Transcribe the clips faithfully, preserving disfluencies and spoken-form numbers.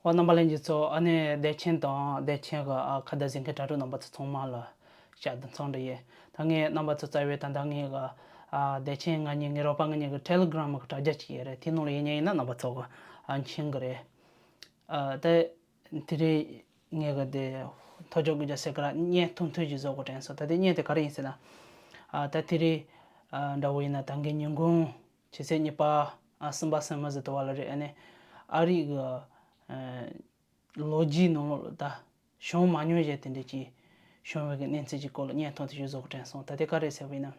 ཨོ་རྣམ་པ་ལྷན་རྒྱས་ཚོ། ཨ་ནི་བདེ་ཆེན་དང་བདེ་ཆེན་གི་ཨ་ཁ་བརྡ་གཟིགས་མཁན་དྲ་གྲོགས་རྣམ་པ་ཚོ་ཚང་མ་ལ་ཞག་བདུན་ཚང་འདྲི་ཡེ། ད་ངས་རྣམ་པ་ཚོ་རྩ་བའི་ད་ལྟ་ངས་གི་ཨ་བདེ་ཆེན་ང་གཉིས་ངའི་རོགས་པ་ང་གཉིས་གི་ཊེ་ལི་གྷི་རམ་གི་དྲ་རྒྱ་ཅིག་ཡོད་རེད། དེ་ནང་ལ་ཡིན་ཉན་ཡིན་ན་རྣམ་པ་ཚོ་གི་ཨ་མཁྱེན་གི་རེད། ཨ་ད་དེ་རིང་ངས་གི་དེ་ཐོ་ཅོག་གི་རྒྱ་སེ་ག་ར་བརྙན་ཐུང་ཐུང་ཞིག་བཟོ་དགོས་དྲན་སོང་། ད་དེ་བརྙན་དེ་ག་རེ་ཡིན་ཟེར་ན། ཨ་ད་དེ་རིང་ཨ་འདྲ་བོ་ཡིན་ན་ད་གིན་ཉིན་གུང་ཕྱི་ཚེས་གཉིས་པ་ཨ་གསུམ་པ་གསུམ་མ་ཟེར་དུ་བ་ལ་རེད། ཨ་ནི་ཨ་རི་གི་ཨ་ལོ་རྒྱུས་ནང་ལོགས་ལ་ད་བྱུང་མ་མྱོང་ཞེས་དེ་འདྲ་ཅིག་བྱུང་བའི་གི་གནས་ཚུལ་ཅིག་སྐོར་ལ་བརྙན་ཐུང་དུ་ཞུ་བཟོ་དྲན་སོང་། ད་དེ་ག་རེ་ཟེར་བ་ཡིན་ན།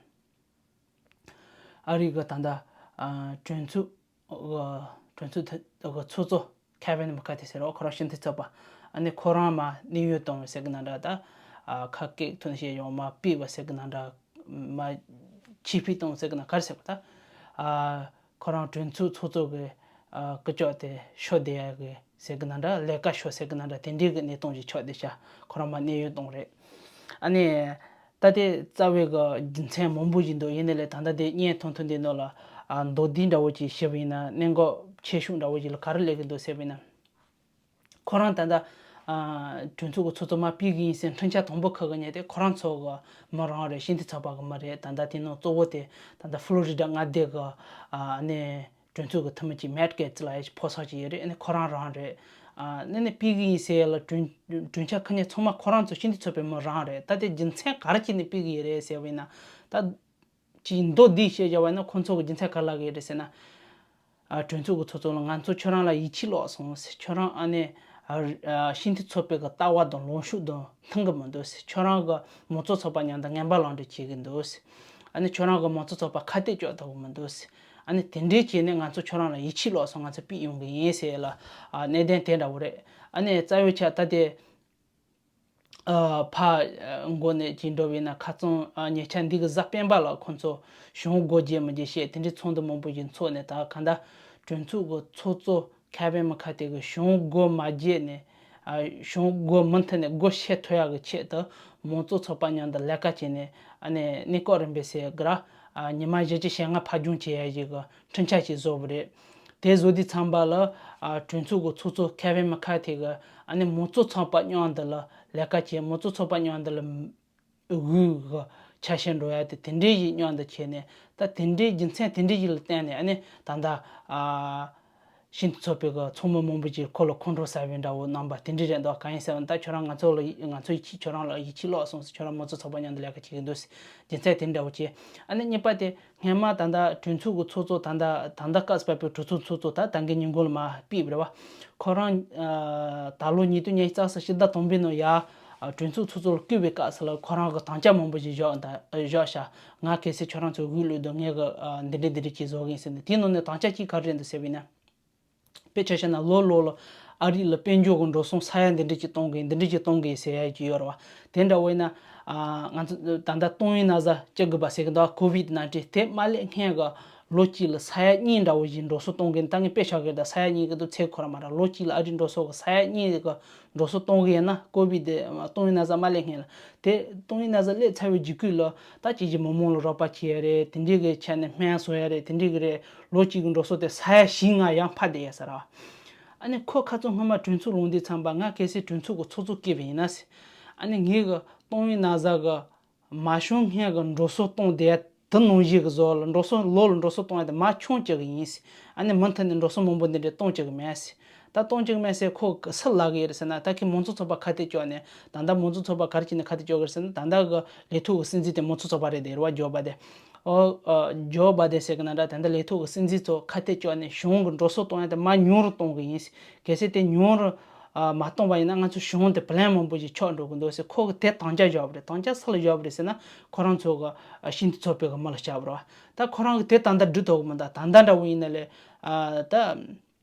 ཨ་རི་གི་ད་ལྟ་ཨ་གྲོས་ཚོགས་གི་གྲོས་ཚོགས་དེ་གི་ཚོགས་གཙོ་ཁེ་ཝིན་མེ་ཁ་ཐི་ཟེར་རོ། ཁོ་རང་ཕྱི་འཐུས་ཚོགས་པ། ཨ་ནི་ཁོ་རང་མར་གནས་དབྱུང་གཏོང་བའི་ཟེར་གི་ན་འདྲ། ད་ཨ་ཁ་སྐད་ཐོན་བཤད་ཡོང་མར་ཕུད་པ་ཟེར་གི་ན་འདྲ། མར་ཆེད་ཕུད་གཏོང་ཟེར་གི་ན་ག་རེ་ཟེར་བ། ད་ཨ་ཁོ་རང་གྲོས་ཚོགས་ཚོགས་གཙོ་གི་ཨ་སྐུ་ཅོག་དེ་ཤོར་བསྡད་ཡ་གི་ཟེར་གི་ན་འདྲ། ལས་ཀ་ཤོར་ཟེར་གི་ན་འདྲ། དེ་འདྲའི་གི་གནས་སྟངས་ཅིག་ཆགས་བསྡད་ཤག་ཁོ་རང་མར་གནས་དབྱུང་གཏོང་རེད། ཨ་ནི་ད་དེ་རྩ་བའི་གི་རྒྱུ་མཚན་མང་པོ་ཞིག་འདུག་ཡིན་ནའི་ལས་ད་ལྟ་དེ་བརྙན་ཐུང་ཐུང་འདི་ནང་ལ་ཨ་མདོར་བསྡུས་འདྲ་བོ་ཅིག་ཞུས་པ་ཡིན་ན། གནད་འགག་ཆེ་ཤོས་འདྲ་བོ་ཞིག་ལ་ག་རེ་སླེབས་ཀྱི་འདུག་ཟེར་བ་ཡིན་ན། ཁོ་རང་ད་ལྟ་ཨ་གྲོས་ཚོགས་ཀྱི་ཚོགས་གཙོ་མར་ཕུད་ཀྱི་ཡིན་ཟེར་འཕྲིན་བཅར་དང་པོ་ཁ་གི་ཉན་དེ་ཁོ་རང་ཚོ་གི་མི་རང་རེད། ཕྱི་འཐུས་ཚོགས་པ་གི་མི་རེད། ད་ལྟ་དེ་ནང་གཙོ་བོ་དེ་ད་ལྟ་ཕུ་ལོ་རི་ཌ་མངའ་སྡེ་གི་ཨ་ནི་གྲོས་ཚོགས་ཀྱི་འཐུས་མི་གཅིག་མེཊ་གེ་ཊི་ལབ་ཡ་ཕོ་གསར་ཅིག་ཡོད་རེད། ཨ་ནི་ཁོ་རང་རང་རེད། ཨ་ནི་ནི་ཕུད་ཀྱི་ཡིན་ཟེར་ཡ་ལ་གྲོས་གྲོས་འཆར་ཁ་ཉན་ཚང་མ་ཁོ་རང་ཚོ་ཕྱི་འཐུས་ཚོགས་པའི་མི་རང་རེད། ད་དེ་རྒྱུ་མཚན་ག་རེ་བྱས་ནས་ཕུད་ཀྱི་ཡོད་རེད་ཟེར་བ་ཡིན་ན། ད་ཅིག་མདོར་བསྡུས་བཤད་བཞག་པ་ཡིན་ན་ཁོང་ཚོ་གི་རྒྱུ་མཚན་ག་རེ་ལབ་ཀྱི་ཡོད་རེད་ཟེར་ན། ཨ་གྲོས་ཚོགས་ཀྱི་ཚོགས་གཙོ་ལ་ང་ཚོ་ཁྱོད་རང་ལ་ཡིད་ཆེས་ལོག་སོང་ཟེར། ཁྱོད་རང་ཨ་ནི་ཨ་ཨ་ཕྱི་འཐུས་ཚོགས་པའི་གི་ལྟ་བ་དང་ལངས་ཕྱོགས་དང་མཐུན་གི་མི་འདུག་ཟེར། ཁྱོད་རང་གི་མང་གཙོ་ཚོགས་པ་མཉམ་དུ་ངན་པ་ལངས་འགྲོ་བྱེད་ཀྱི་འདུག་ཟེར། ཨ་ནི་ཁྱོད་རང་གི་མང་གཙོ་ཚོགས་པ་ཁ་གཏད་གཅོག་ཐུབ་ཀྱི་མི་འདུག་ཟེར། ཨ་ནི་དེ་འདྲའི་བྱས་ནས་ང་ཚོ་ཁྱོད་རང་ལ་ཡིད་ཆེས་ལོག་སོང་། ང་ཚོ་ཕུད་ཡོང་གི་ཡིན་ཟེར་ལ་ཨ་གནད་དོན་དེ་འདྲ་བོ་རེད། ཨ་ནི་རྩ་བའི་ཆ་ད་དེ་ཨ་ཕར་མགོ་ནས་ཅིག་འགྲོ་བས་ན། ཁ་རྩང་ཨ་ཉེ་ཆར་འདི་གི་གཟའ་སྤེན་པ་ལ་ཁོང་ཚོ་གཞུང་སྒོ་འབྱེད་མི་འབྱེད་བཤད། དེ་འདྲའི་ཚོགས་འདུ་མང་པོ་ཞིག་འཚོགས་ནས། ད་གང་ལྟར་གྲོས་ཚོགས་ཀྱི་ཚོགས་གཙོ་ཁེ་ཝིན་མེ་ཁ་ཐི་གིས་གཞུང་སྒོ་མ་འབྱེད་ནས་ཨ་གཞུང་སྒོ་མུ་མཐུད་ནས་སྒོ་ཕྱེ་ཐུབ་ཡག་གི་ཆེད་དུ་མང་གཙོ་ཚོགས་པ་མཉམ་དུ་ལས་ཀ་བྱས་ནས། ཨ་ནི་གནས་སྐབས་རིམ་པས་ཟེར་གི་ར། ཨ་ཉི་མ་བཞི་བཅུ་ཞེ་ལྔ་ཕར་འགྱངས་བྱེད་ཡ་ཞིག་གི་འཕྲིན་བཅར་ཞིག་བཟོས་པ་རེད། དེ་བཟོས་དུས་ཙམ་པ་ལ་ཨ་གྲོས་ཚོགས་ཀྱི་ཚོགས་གཙོ་ཁེ་ཝིན་མེ་ཁ་ཐི་གིས་ཨ་ནི་མང་གཙོ་ཚོགས་པ་མཉམ་དུ་ལ་ལས་ཀ་བྱས། མང་གཙོ་ཚོགས་པ་མཉམ་དུ་ལ་འོས་གི་ཆ་ཤས་འགྲོ་ཡ་དེ་དེ་འདྲའི་ཞིག་མཉམ་དུ་བྱས་ནས། ད་དེ་འདྲའི་རྒྱུ་མཚན་དེ་འདྲའི་ཞིག་ལ་བརྟེན་ནས། ཨ་ནི་ད་ལྟ་ཨ་ཕྱི་འཐུས་ཚོགས་པའི་གི་ཚོགས་མི་མང་པོ་ཅིག་ཁོ་ལ་ཁོང་ཁྲོ་ཟ་བའི་འདྲ་བོ་རྣམ་པ་དེ་འདྲའི་རེད་འདུག་གང་ཡིན་ཟེར་བ་ན། ད་ཁྱོད་རང་ང་ཚོ་ལ་ང་ཚོ་ཡིད་ཆེས། ཁྱོད་རང་ལ་ཡིད་ཆེས་ལོག་སོང་ཟེར། ཁྱོད་རང་མང་གཙོ་ཚོགས་པ་མཉམ་དུ་ལས་ཀ་བྱེད་ཀྱི་འདུག་ཟེར། རྒྱུ་མཚན་དེ་འདྲ་བོ་བྱས། ཨ་ནི་གཉིས་པ་དེ་སྔོན་མ་ད་ལྟ་གྲོས་ཚོགས་ཀྱི་ཚོགས་གཙོ། ད་ལྟ་ད་ལྟ་སྐབས་སུ་བབས་པའི་གྲོས་ཚོགས་ཚོགས་གཙོ། ད་ད་གིན་ཉིན་གུང་ལ་མར་ཕུད་པ་རེད་བ། ཁོ་རང་ཨ་ད་ལོ་ཉིས་སྟོང་ཉི་ཤུ་རྩ་གསུམ་ཕྱི་ཟླ་དང་པོའི་ནང་ཡ་ཨ་གྲོས་ཚོགས་ཚོགས་གཙོ་ལ་བསྐོས་པའི་སྐབས་སུ་ལ་ཁོ་རང་གི་དམ་བཅའ་མང་པོ་ཞིག་བཞག་ད་བཞག་ཤག་ང་གལ་སྲིད་ཁྱོད་རང་ཚོས་འོས་བླུགས་དུས་ངས་གི་ཨ་འདི་འདྲ་འདི་འདྲ་ཅིག་བཟོ་གི་ཡིན་ཟེར་ནས། དེའི་ནང་ནས་དམ་བཅའ་གཅིག་ག་རེ་རེད་འདུག་ཟེར་བ་ཡིན་ན། དཔེ་ཆ་བཞག་ན་ལོ་ལོ་ལ་ཨ་རི་ལ་དཔལ་འབྱོར་གྱི་འགྲོ་སོང་ས་ཡ་འདི་འདྲ་ཅིག་གཏོང་གི་ཡིན། འདི་འདྲ་ཅིག་གཏོང་གི་ཡིན་ཟེར་ཡ་ཅིག་ཡོད་རེད་བ། དེ་འདྲ་བོ་ཡིན་ན་ཨ་ང་ཚོ་ད་ལྟ་ཏོག་དབྱིབས་ན་ཚ་བཅུ་དགུ་པ་ཟེར་གི་འདུག་ཀོ་ཝིད་ནའིན་ཊིན་དེ་མ་སླེབས་སྔོན་གི་ལོ་གཅིག་ལ་ས་ཡ་གཉིས་འདྲ་བོ་ཞིག་འགྲོ་སོང་གཏོང་གི་ཡིན། ད་ངས་དཔེ་བཞག་གི་རེད། ད་ས་ཡ་གཉིས་གི་འདུག་ཚད་ཁོ་རང་མ་རེད། ལོ་གཅིག་ལ་ཨ་རི་འགྲོ་སོང་གི་ས་ཡ་གཉིས་གི་འགྲོ་སོང་གཏོང་གི་ཡིན་ན། ཀོ་ཝིད་དེ་ཏོག་དབྱིབས་ན་ཚ་མ་སླེབས་སྔོན་ལ། དེ་ཏོག་དབྱིབས་ན་ཚ་སླེབས་ཚར་བའི་རྗེས་ཁུལ་ལ་ད་ཅིག་ཅིག་མི་མང་ལ་རོགས་པ་བྱེད་ཡ་རེད། དེ་འདྲའི་གི་ཆ་ནས་སྨན་བཟོ་ཡ་རེད། དེ་འདྲའི་གི་རེད། ལོ་གཅིག་གི་འགྲོ་སོང་དེ་ས་ཡ་བཞི་ལྔ་ཡར་འཕར་བསྡད་ཡ་ཟེར་ར། ཨ་ནི་ཁོ་ཁ་རྩང་སྔོན་མ་གྲོས་ཚོགས་ལངས་དུས་ཙམ་པ། ང་གལ་སྲིད་གྲོས་ཚོགས་ཀྱི་ཚོགས་གཙོ་བསྐོས་པ་ཡིན་ན་ཟེར། ཨ་ནི་ངའི་གི་ཏོག་དབྱིབས་ན་ཚ་གི་མ་བྱུང་སྔོན་གི་འགྲོ་སོང་གཏོང་བསྡད་དེ་ནང་བཞིན་གི་བཟོ་ལ། འགྲོ་སོང་ལོ་ལ་འགྲོ་སོང་གཏོང་ཡ་དེ་མར་ཆུང་བཅུག་གི་ཡིན་ཟེར། ཨ་ནི་མུ་མཐུད་ནས་འགྲོ་སོང་མང་པོ་འདི་འདྲ་གཏོང་བཅུག་གི་མེད་ཟེར། ད་གཏོང་བཅུག་གི་མེད་ཟེར་ཁོ་སུ་ལབ་གི་ཡོད་རེད་ཟེར་ན། ད་གིན་མང་གཙོ་ཚོགས་པ་ཁ་གཏད་གཅོག་ནས། ད་ལྟ་མང་གཙོ་ཚོགས་པ་ག་རེ་བྱས་ནས་ཁ་གཏད་གཅོག་གི་རེད་ཟེར་ན། ད་ལྟ་གི་ལས་ཐོག་གི་སྲིད་འཛིན་དེ་མང་གཙོ་ཚོགས་པ་རེད། དེ་རེད་བ། ཇོ་བྷའི་ཌེན། ཨོ་ཨ་ཇོ་བྷའི་ཌེན་ཟེར་གི་ན་འདྲ། ད་ལྟ་ལས་ཐོག་གི་སྲིད་འཛིན་ཚོ་ཁ་གཏད་གཅོག་ནས་གཞུང་གི་འགྲོ་སོང་གཏོང་ཡ་དེ་མར་ཉུང་རུ་གཏོང་གི་ཡིན་ཟེར། གལ་སྲིད་དེ་ཉུང་རུ་ཨ་མ་གཏོང་བ་ཡིན་ན་ང་ཚོ་གཞུང་དེ་བློན་མང་པོ་ཞིག་ཆགས་འགྲོ་གི་འདུག་ཟེར། ཁོ་གིས་དེ་དམ་བཅའ་བཞག་པ་རེད། དམ་བཅའ་སུ་ལ་བཞག་པ་རེད་ཟེར་ན། ཁོ་རང་ཚོ་གི་ཨ་ཕྱི་འཐུས་ཚོགས་པའི་གི་མི་ལ་བཞག་པ་རེད་བ། ད་ཁོ་རང་གིས་དེ་ད་ལྟ་འགྲུབ་ཐུབ་གི་མི་འདུག་ད་ལྟ་འདྲ་བོ་ཡིན་ན་ལས་ཨ་ད་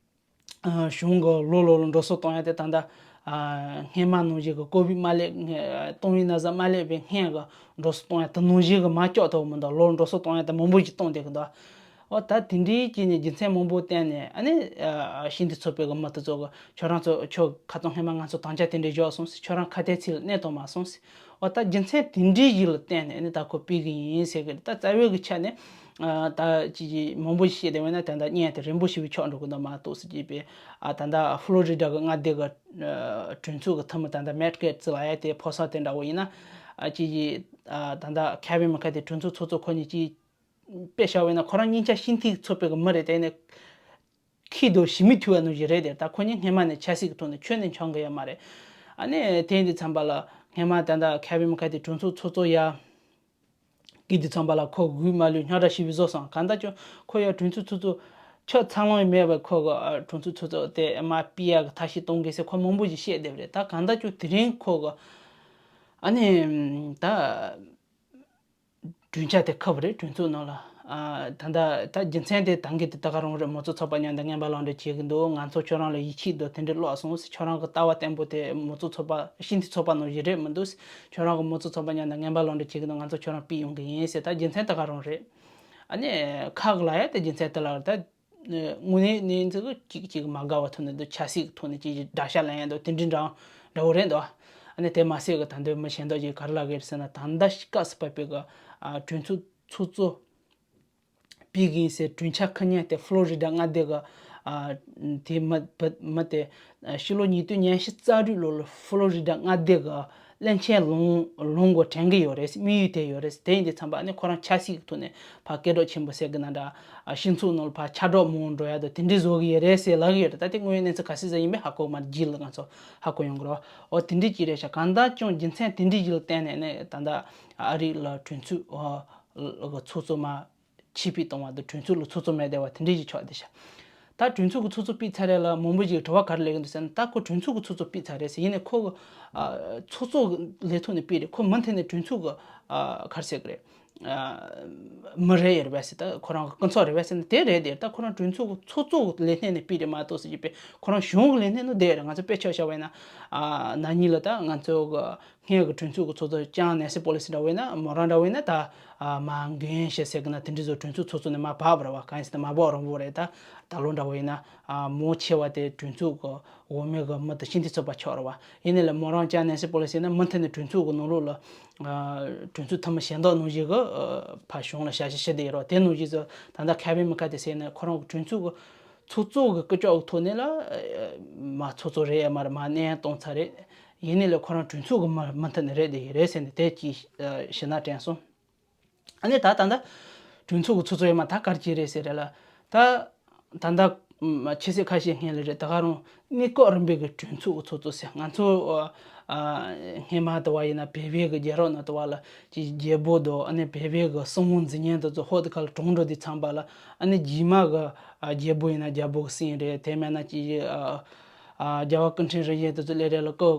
ཨ་གཞུང་གི་ལོ་ལོ་ལ་འགྲོ་སོང་གཏོང་ཡ་དེ་ད་ལྟ་ཨ་སྔོན་མ་ནང་བཞིན་གི་ཀོ་ཝིད་མ་སླེབས་སྔོན། ཏོག་དབྱིབས་ན་ཚ་མ་སླེབས་པའི་སྔོན་གི་འགྲོ་སོང་གཏོང་ཡ་དེ་ནང་བཞིན་གི་མར་གཅོག་ཐུབ་གི་མི་འདུག་ལོ་ལ་འགྲོ་སོང་གཏོང་ཡ་དེ་མང་པོ་ཞིག་གཏོང་བསྡད་གི་འདུག་འོ་ད་དེ་འདྲའི་བྱས་ནས་རྒྱུ་མཚན་མང་པོ་བསྟན་ནས། ཨ་ནི་ཨ་ཕྱི་འཐུས་ཚོགས་པའི་གི་མི་དེ་ཚོ་གིས་ཁྱོད་རང་ཚོ་ཁྱོད་ཁ་རྩང་སྔོན་མ་ང་ཚོ་དམ་བཅའ་དེ་འདྲ་བཞག་སོང་ཟེར། ཁྱོད་རང་ཁ་གཏད་ཚིག་ལ་གནས་ཐུབ་མ་སོང་ཟེར། འོ་ད་རྒྱུ་མཚན་དེ་འདྲའི་ཞིག་ལ་བརྟེན་ནས་ཨ་ནི་ད་ཁོ་ཕུད་གི་ཡིན་ཟེར་གི་རེད། ད་རྩ་བའི་གི་ཆ་ནས་ ད་ཅི་ཅི་མང་པོ་ཞིག་བཤད་དེ་བས་ན་ད་ལྟ་བརྙན་དེ་རིང་པོ་ཞིག་བའི་ཕྱོགས་འགྲོ་གི་འདུག་མ་གཏོགས་སུ་ཅི་པའི་ད་ལྟ་ཧྥ་ལོ་རི་ཌ་གི་མངའ་སྡེ་གི་གྲོས་ཚོགས་ཀྱི་འཐུས་མི་ད་ལྟ་མེཊ་གེ་ཊི་ལབ་ཡ་དེ་ཕོ་གསར་དེ་འདྲ་བོ་ཡིན་ན་ཅི་ཅི་ད་ལྟ་ཁེ་ཝིན་མེ་ཁ་ཐི་གྲོས་ཚོགས་ཚོགས་གཙོ་ཁོ་གཉིས་ཀྱིས་དཔེ་བཞག་པ་ཡིན་ན་ཁོ་རང་སྙིང་ཆ་ཤིན་ཏུ་ཚོད་པའི་གི་མི་རེད། དེ་ནས་ཁྱི་དང་ཞི་མི་ཐུལ་བ་ནང་བཞིན་རེད་དེ། ད་ཁོ་གཉིས་སྔས་མ་ནས་ཆབ་སྲིད་ཀྱི་ཐོག་ནས་ཁྱོན་ནས་འཆམ་གི་ཡོད་མ་རེད། ཨ་ནི་དེ་ཡིན་དུས་ཙམ་པ་ལ་སྔས་མ་ད་ལྟ་ཁེ་ཝིན་མེ་ཁ་ཐི་གྲོས་ཚོགས་ཚོགས་གཙོ་ཡ་གི་དུས་ཙམ་པ་ལ་ཁོ་གུས་མ་ལུས་རྙོག་དྲ་ཞེ་པོ་བཟོ་སོང་། གང་ལྟར་ཀྱང་ཁོ་ཡ་གྲོས་ཚོགས་ཚོགས་གཙོ་ཆགས་འཚར་ལོངས་མེད་པར་ཁོ་གི་གྲོས་ཚོགས་ཚོགས་གཙོ་དེ་མར་ཕུད་ཡ་གི་ཐབས་ཤེས་གཏོང་དགོས་ཟེར་ཁོ་མང་པོ་ཞིག་བཤད་བསྡད་པ་རེད། ད་གང་ལྟར་ཀྱང་དེ་རིང་ཁོ་གི་ཨ་ནི་ད། གྲོས་འཆར་དེ་ཁུར་བ་རེད། གྲོས་ཚོགས་ནང་ལ། ཨ། ད་ལྟ་ད་རྒྱུ་མཚན་དེ་ད་གིན་དེ་ད་ག་རང་རེད། མང་གཙོ་ཚོགས་པ་མཉམ་དུ་ངན་པ་ལམ་འགྲོ་བྱེད་ཀྱི་འདུག་ང་ཚོ་ཁྱོད་རང་ལ་ཡིད་ཆེས་འདུག་དེ་འདྲ་ལོག་སོང་། ཁྱོད་རང་གི་ལྟ་བ་བརྟན་པོ་དེ་མང་གཙོ་ཚོགས་པ་ཤིན་ཏུ་ཚོགས་པ་ནང་བཞིན་རེད་མི་འདུག་ཁྱོད་རང་གི་མང་གཙོ་ཚོགས་པ་མཉམ་དུ་ངན་པ་ལམ་འགྲོ་བྱེད་ཀྱི་འདུག་ང་ཚོ་ཁྱོད་རང་ཕུད་ཡོང་གི་ཡིན་ཟེར། ད་རྒྱུ་མཚན་ད་ག་རང་རེད། ཨ་ནི་ཁག་ལ་ཡ་དེ་རྒྱུ་མཚན་དེ་ལ་ད། དངོས་གནས་ནས་ཚིག་གཅིག་གཅིག་མ་དགའ་བ་ཐོན་ནས་འདུག་ཆབ་སྲིད་ཀྱི་ཐོག་ནས་ཅིག་དགྲ་ཤ་ལེན་ཡ་འདུག་དེ་འདྲའི་འདྲ་འདྲ་བོ་རེད་འདུག་ཨ་ནི་དེ་མ་ཟད་གི་ད་འདོད་མི་གཞན་དག་ཅིག་ག་རེ་ལབ་གི་རེད་ཟེར་ན། ད་ལྟ་སྐབས་སུ་བབས་པའི་གི་ཨ་གྲོས་ཚོགས་ཚོགས་གཙོ་ཕུད་ཀྱི་ཡིན་ཟེར་གྲོས་འཆར་ཁུར་མཁན་དེ་ཧྥ་ལོ་རི་ཌ་མངའ་སྡེ་གི་ཨ་དེ་མི་མི་དེ་ཕྱི་ལོ་ཉིས་སྟོང་ཉི་ཤུ་རྩ་དྲུག་ལོ་ལ་ཧྥ་ལོ་རི་ཌ་མངའ་སྡེ་གི་གླེང་ཆེན་ལུང་ལུང་གོ་དྲན་གི་ཡོད་རེད། དམིགས་ཡུལ་དེ་ཡོད་རེད། དེ་ཡིན་དུས་ཙམ་པ་ཨ་ནི་ཁོ་རང་ཆབ་སྲིད་ཀྱི་ཐོག་ནས་ཕར་སྐད་གྲགས་ཆེན་པོ་ཟེར་གི་ན་འདྲ། ཨ་སྤྱི་ཚོགས་ནང་ལ་ཕར་ཁྱབ་བསྒྲགས་མང་པོ་འགྲོ་ཡ་དང་དེ་འདྲའི་བཟོ་གི་ཡོད་རེད་ཟེར་ལབ་གི་ཡོད་རེད། ད་དེ་དངོས་ཡོད་གནས་ཚུལ་ག་ཚོད་ཙམ་ཡིན་པས་ཧ་གོ་མ་རེད། རྗེས་ལ་ང་ཚོ་ཧ་གོ་ཡོང་གི་རེད་བ། འོ་དེ་འདྲའི་ཅིག་རེད་ཤག་གང་ལྟར་ཀྱང་རྒྱུ་མཚན་དེ་འདྲའི་ཞིག་ལ་བརྟེན་ནས་ནས་ད་ལྟ་ཨ་རི་ལ་གྲོས་ཚོགས་ཨ་གི་ཚོགས་གཙོ་མར་ཕྱིར་ཕུད་གཏོང་བ་དང་གྲོས་ཚོགས་ལ་ཚོགས་གཙོ་མེད་བསྡད་པ་དེ་འདྲའི་ཞིག་ཆགས་བསྡད་ཤག་ད་གྲོས་ཚོགས་ཀྱི་ཚོགས་གཙོ་ཕུད་ཚར་རེད་ལ་མང་པོ་ཞིག་དྲི་བ་ག་རེ་སླེབས་ཀྱི་འདུག་ཟེར་ན། ད་ཁོ་གྲོས་ཚོགས་ཀྱི་ཚོགས་གཙོ་ཕུད་ཚར་རེད་ཟེར། ཡིན་ནའི་ཁོ་གི་ཨ་ཚོགས་གཙོ་གི་ལས་ཐོག་ནས་ཕུད་རེད། ཁོ་མུ་མཐུད་ནས་གྲོས་ཚོགས་ཀྱི་ཨ་ག་རེ་ཟེར་གི་རེད། ཨ་མི་རེད་ཡོད་རེད་པས་ཟེར། ད་ཁོ་རང་གི་སྐུ་ཚབ་རེད་པས་ཟེར་ན་དེ་རེད་དེ། ད་ཁོ་རང་གྲོས་ཚོགས་ཀྱི་ཚོགས་གཙོ་གི་ལས་སྣེ་ནས་ཕུད་རེད་མ་གཏོགས་ཟེར་གྱི་པས་ཁོ་རང་གཞུང་གི་ལས་སྣེ་ནས་བསྡད་རེད། ང་ཚོ་དཔེ་ཆ་བཞག་པ་ཡིན་ན་ཨ་ན་ནིང་ལ་ད་ང་ཚོ་གི་སྔོན་གྱི་གྲོས་ཚོགས་ཀྱི་ཚོགས་གཙོ་ཅང་ནན་སི་པོ་ལི་སི་འདྲ་བོ་ཡིན་ན་མོ་རང་འདྲ་བོ་ཡིན་ན་ད་ཨ་མར་འགན་བཞེས་ཟེར་གི་ན་དེ་འདྲ་བཟོ་གྲོས་ཚོགས་ཚོགས་གཙོ་ནས་མར་བབས་པ་རེད་བ། གང་ཡིན་ཟེར་ན་མ་བབས་རང་བོ་རེད། ད་ད་ལོ་འདྲ་བོ་ཡིན་ན་ཨ་མང་ཆེ་བ་དེ་གྲོས་ཚོགས་ཀྱི་འོག་མའི་གི་མི་དང་སྤྱི་འཐུས་ཚོགས་པ་ཆགས་རེད་བ། ཡིན་ནའི་ལ་མོ་རང་ཅང་ནན་སི་པོ་ལི་སི་ཡིན་ན་མུ་མཐུད་ནས་གྲོས་ཚོགས་ཀྱི་ནང་ལོགས་ལ་ཨ་གྲོས་ཚོགས་འཐུས་མི་གཞན་དག་ནང་བཞིན་གི་ཨ་ཕར་གཞུང་ལ་ཞབས་ཕྱི་ཞུ་བསྡད་ཡོད་རེད་བ། དེ་ནང་བཞིན་བཟོ་ད་ལྟ་ཁེ་ཝིན་མེ་ཁ་ཐི་ཟེར་ན་ཁོ་རང་གི་གྲོས་ཚོགས་ཀྱི་ཚོགས་གཙོ་གི་སྐུ་ཕྱོགས་ཀྱི་ཐོག་ནས་ལ་ཨ་མར་ཚོགས་གཙོ་རེད་ཡ་མ་རེད། མར་གནས་ཡ་གཏོང་ཚར་རེད། ཡིན་ནའི་ལ་ཁོ་རང་གྲོས་ཚོགས་ཀྱི་མི་མུ་མཐུད་ནས་རེད་བསྡད་ཡོད་རེད་ཟེར་ནས་དེ་ཅིག་ཨ་ཞུ་ན་དྲན་སོང་། ཨ་ནི་ད་ད་ལྟ་གྲོས་ཚོགས་ཀྱི་ཚོགས་གཙོ་ཡོད་མ་ད་ག་རེ་བྱས་རེད་ཟེར་རེད་ལ། ད་ད་ལྟ་ཕྱི་ཚེས་ཁ་ཤས་སྔོན་ལ་རེད། ད་ག་རང་གནས་སྐབས་རིམ་པའི་གི་གྲོས་ཚོགས་ཀྱི་ཚོགས་གཙོ་ཟེར། ང་ཚོ་ཨ་སྔོན་མ་དུ་བ་ཡིན་ན་བོད་པའི་གི་རྒྱལ་རབས་ནང་དུ་བ་ལ་ཅིག་རྒྱལ་པོ་དང་ཨ་ནི་བོད་པའི་གི་སྲིད་དབང་འཛིན་མཁན་དེ་ཚོ་ཧོབ་དེ་ཁ་ལ་གྲོངས་འགྲོ་དུས་ཙམ་པ་ལ་ཨ་ནི་རྗེས་མ་གི་ཨ་རྒྱལ་པོ་ཡིན་ན་རྒྱལ་པོ་གི་སྲིད་རེད། དེ་མེད་ན་ཅིག་ཨ་ཨ་རྒྱལ་བ་སྐུ་ཕྲེང་རིམ་བྱོན་དེ་ཚོ་སླེབས་རེད་ལ་ཀོ་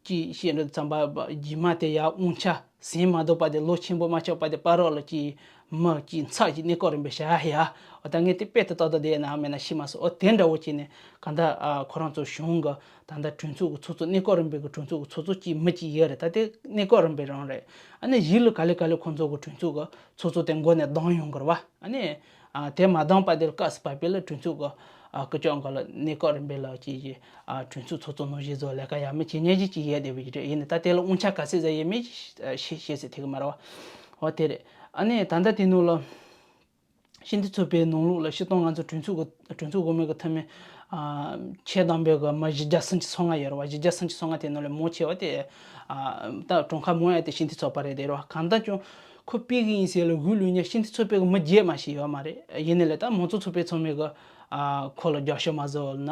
ཅིག་བཤད་འདྲ་ཙམ་པ་རྗེས་མ་དེ་ཡར་དབང་ཆ་ཟིན་མ་ཐུབ་པ་དེ་ལོ་ཆེན་པོ་མ་ཆགས་པ་དེ་བར་རོགས་ལ་ཅིག་མི་ཅིག་ཚབ་ཅིག་གནས་སྐབས་རིམ་པའི་བྱ་ཡ། འོ་ད་ངས་དེ་དཔེ་དེ་ཏག་ཏག་བསྡད་ན་མེད་ན་ཤེས་མ་སོང་། འོ་དེ་འདྲ་བོ་བྱས་ནས་གང་ལྟར་ཨ་ཁོ་རང་ཚོ་གཞུང་གི་ད་ལྟ་གྲོས་ཚོགས་ཀྱི་ཚོགས་གཙོ་གནས་སྐབས་རིམ་པའི་གི་གྲོས་ཚོགས་ཀྱི་ཚོགས་གཙོ་ཅིག་མི་ཅིག་ཡོད་རེད། ད་དེ་གནས་སྐབས་རིམ་པའི་རང་རེད། ཨ་ནི་གཞི་ལ་ག་ལེ་ག་ལེ་ཁོང་ཚོ་གི་གྲོས་ཚོགས་ཀྱི་ཚོགས་གཙོ་དེ་མགོ་ནས་ལྡང་ཡོང་གི་རེད་བ། ཨ་ནི་ཨ་དེ་མ་ལྡང་པ་དེ་ལ་སྐབས་སུ་བབས་པའི་ལ་གྲོས་ཚོགས་ཀྱི་ཨ་སྐུ་ཕྱོགས་འགའ་ལ་གནས་སྐབས་རིམ་པའི་ལ་ཅིག་ཅིག་ཨ་གྲོས་ཚོགས་ཚོགས་གཙོ་ནང་བཞིན་བཟོ་ལས་ཀ་ཡག་མི་བྱེད་མཁན་ཅིག་ཅིག་ཡོད་བསྡད་པ་ཅིག་རེད། ཡིན་ནའི་ད་དེ་ལ་དབང་ཆ་ག་ཚད་ཟ་ཡོད་མེད་ཅིག་ཤེས་ཤེས་ཟེར་ཐིག་གི་མ་རེད་བ། འོ་དེ་རེད། ཨ་ནི་ད་ལྟ་དེ་ནང་ལ་སྤྱི་འཐུས་ཚོགས་པའི་ནང་ལོགས་ལ་སྤྱིར་བཏང་ང་ཚོ་གྲོས་ཚོགས་ཀྱི་གྲོས་ཚོགས་འོག་མའི་གི་འཐུས་མི་ཨ་ཁྱོན་བསྡོམས་པའི་གི་མི་བཞི་བརྒྱ་སུམ་ཅུ་སོ་ལྔ་ཡོད་རེད་བ། བཞི་བརྒྱ་སུམ་ཅུ་སོ་ལྔ་དེ་ནང་ལ་མང་ཆེ་བ་དེ་ཨ་ད་གྲངས་ཀ་མང་ཡ་དེ་སྤྱི་འཐུས་ཚོགས་པ་རེད་དེ་རེད་བ། གང་ལྟར་ཀྱང་ཁོ་ཕུད་ཀྱི་ཡིན་ཟེར་ལ་འོས་བླུག་མཁན་སྤྱི་འཐུས་ཚོགས་པའི་གི་མི་བརྒྱད་མ་ཞིག་ཡོད་མ་རེད། ཡིན་ནའི་ལ་ད་མང་གཙོ་ཚོགས་པའི་ཚོགས་མི་གི་ཨ་ཁོ་ལ་རྒྱབ་སྐྱོར་མ་བཟོ་ན་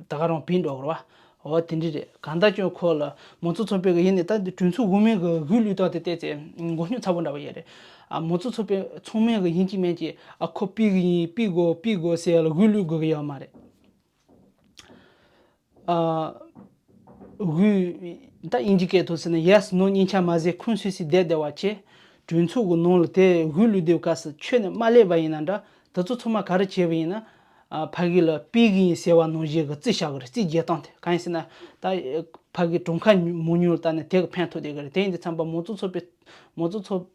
ད་ག་རང་ཕུད་འགྲོ་གི་རེད་བ། འོ་དེ་འདྲ་རེད། གང་ལྟར་ཀྱང་ཁོ་ལ་མང་གཙོ་ཚོགས་པའི་གི་ཡིན་ནའི་ད་འདི་གྲོས་ཚོགས་འོག་མའི་གི་འོས་བླུག་སྟངས་དེ་བལྟས་ཚེ་མགོ་རྙོག་ཚ་པོ་འདྲ་བོ་ཡོད་རེད། ཨ་མང་གཙོ་ཚོགས་པའི་ཚོགས་མི་གི་ཡིན་གཅིག་མིན་གཅིག་ཨ་ཁོ་ཕུད་གི་ཡིན་ཕུད་དགོས་ཕུད་དགོས་ཟེར་ལ་འོས་བླུག་དགོས་གི་ཡོད་མ་རེད། ཨ་འོས་ད་དབྱིན་ཇི་སྐད་ཐོག་ཟེར་ན་yes no སྙིང་ཆ་མ་ཟད་ཁུངས་སུས་སུས་བསྡད་བསྡད་པ་བྱས། གྲོས་ཚོགས་ཀྱི་ནང་ལ་དེ་འོས་བླུག་སྡོད་སྐབས་སུ་ཁྱོན་ནས་མ་སླེབས་པ་ཡིན་ན་འདྲ། དེ་ཚོ་ཚང་མ་ག་རེ་བྱས་པ་ཡིན་ན། ཨ་ཕ་གི་ལ་ཕུད་གི་ཡིན་ཟེར་བ་ནང་བཞིན་གི་རྩིས་བཞག་གི་རེད། རྩིས་རྒྱག་སྟངས་དེ་གང་ཡིན་ཟེར་ན། ད་ཕ་གི་གྲངས་ཀ་མང་ཉུང་ལ་བལྟས་ནས་དེ་གི་ཕན་ཐོགས་བསྡད་གི་རེད། དེ་ཡིན་དུས་ཙམ་པ་མང་གཙོ་ཚོགས་པའི་མང་གཙོ་ཚོགས་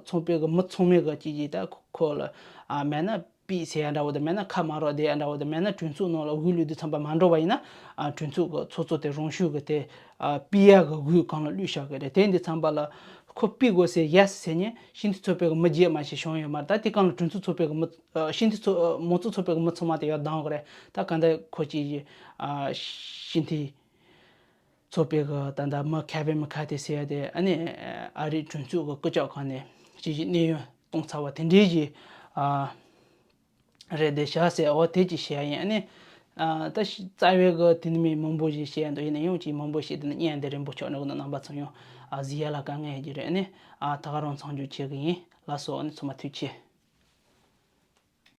ཚོགས་པའི་གི་མི་ཚང་མས་གི་ཅིག་ཅིག་ད་ཁོ་ལ་ཨ་མེད་ན། པི་ཟེར་ཡ་འདྲ་བོ་དང་མེད་ན་ཁ་མ་རོག་བསྡད་ཡ་འདྲ་བོ་དང་མེད་ན་གྲོས་ཚོགས་ནང་ལ་འོས་བླུགས་དུས་ཙམ་པ་མ་འགྲོ་བ་ཡིན་ན་ཨ་གྲོས་ཚོགས་ཀྱི་ཚོགས་གཙོ་དེ་རང་ཤུགས་ཀྱིས་དེ་ཨ་ཕུད་ཡ་གི་འོས་གང་ལ་བླུགས་བཞག་གི་རེད། དེ་འདི་ཙམ་པ་ལ་ཁོ་ཕུད་དགོས་ཟེར་ཡས་ཟེར་ནས་སྤྱི་འཐུས་ཚོགས་པའི་གི་མི་བརྒྱད་མ་ཞིག་བྱུང་ཡོད་མ་རེད། ད་དེ་གང་ལ་གྲོས་ཚོགས་ཚོགས་པའི་གི་མི་ཨ་སྤྱི་འཐུས་ཚོགས་མང་གཙོ་ཚོགས་པའི་གི་མི་ཚང་མ་དེ་ཡར་ལྡང་དགོས་རེད། ད་གང་ལྟར་ཁོ་ཅིག་ཨ་སྤྱི་འཐུས་ཚོགས་པའི་གི་ད་ལྟ་མི་ཁ་བའི་མི་ཁ་དེ་ཟེར་ཡ་དེ་ཨ་ནི་ཨ་རིའི་གྲོས་ཚོགས་གི་སྐུ་ཕྱོགས་ཁང་ནས་ཅིག་ཅིག་གནས་ཡུན་གཏོང་ཚར་བ་དེ་འདྲའི་གི་ཨ་རེད་དེ་བྱ་ཟེར་འོ་དེ་ཅིག་བཤད་ཡ་ཡིན། ཨ་ནི་ཨ་ད་ཤི་རྩ་བའི་གི་དེ་ནི་མི་མང་པོ་ཞིག་བཤད་འདུག་ཡིན་ན་ཡང་ཅིག་མང་པོ་ཞིག་དེ་ནི་བརྙན་དེ་རིན་པོ་ཆེ་ནི་གི་ནི་རྣམ་པ་ཚོ་ཡང་ཨ་གཟིགས་ཡ་ལ་དཀའ་ངལ་གྱི་རེད། ཨ་ནི་ཨ་ད་ག་རང་མཚམས་འཇོག་བྱེད་གི་ཡིན། ལགས་སོ། ཨ་ནི་ཚང་མ་ཐུགས་རྗེ་ཆེ།